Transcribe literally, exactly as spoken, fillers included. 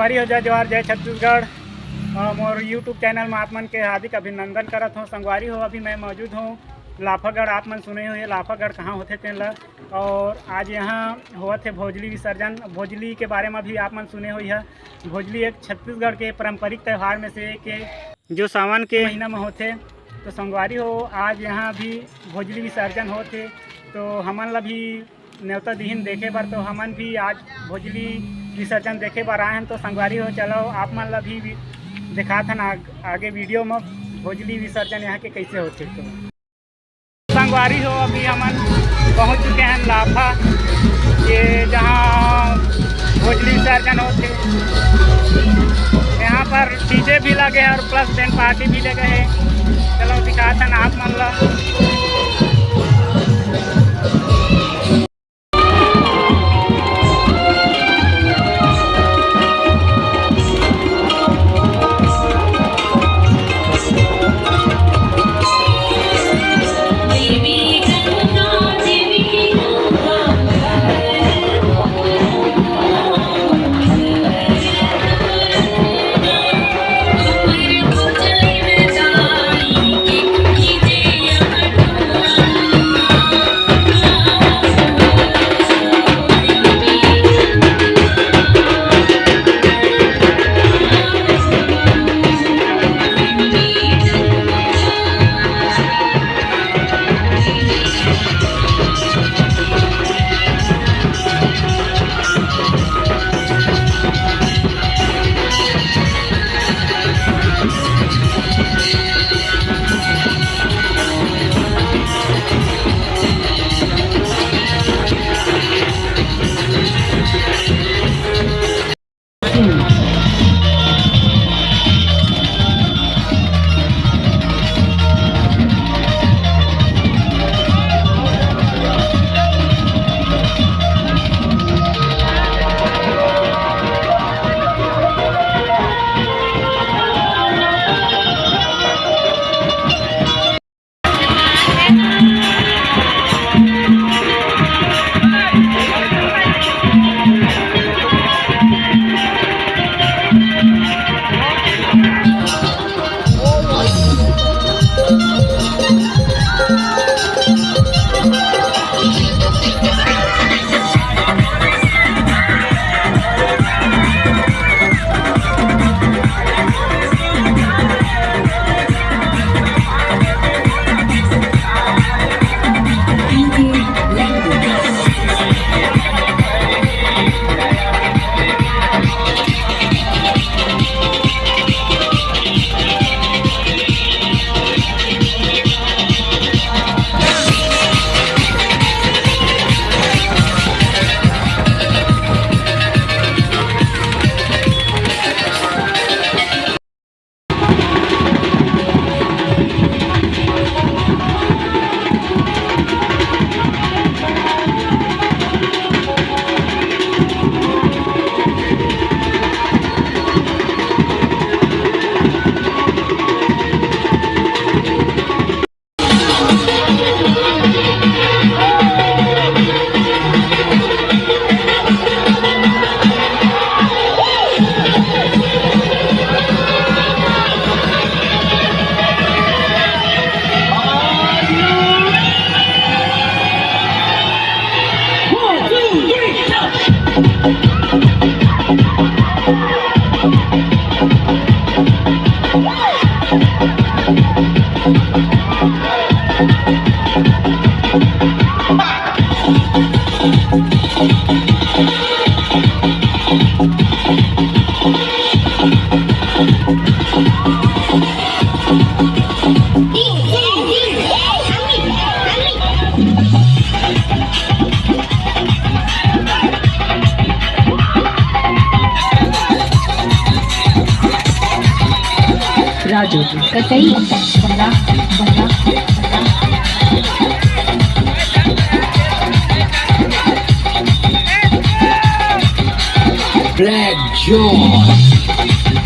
संगवारी हो, जय जोहार, जय छत्तीसगढ़। अ, मोर YouTube चैनल में आप मन के हार्दिक अभिनंदन करत हों। संगवारी हो, अभी मैं मौजूद हों लाफागढ़। आप मन सुने हो ये लाफागढ़ कहाँ होथे तेन ला। और आज यहाँ होवत हे भोजली विसर्जन। भोजली के बारे में भी आप मन सुने हो, यह भोजली एक छत्तीसगढ़ के पारंपरिक त्यौहार में से एक हे, जो सावन के महीना में होथे। तो संगवारी हो, आज यहाँ भी भोजली विसर्जन होथे, तो हमन ला भी न्योता दिहिन देखे बर, तो हमन भी आज भोजली विसर्जन देखे बर आए हन। तो संगवारी हो, चलो आप मन ला भी, भी दिखात हन आग-, आगे वीडियो में भोजली विसर्जन यहाँ के कैसे होथे। तो संगवारी हो, अभी हमन पहुँच चुके हैं लाफा, ये जहाँ भोजली विसर्जन होथे। यहाँ पर डीजे भी लगे हैं और प्लस बैंड पार्टी भी लगे हैं। चलो दिखात हन आप मन ला। राजू कतई बंगला, बंगला। Black John.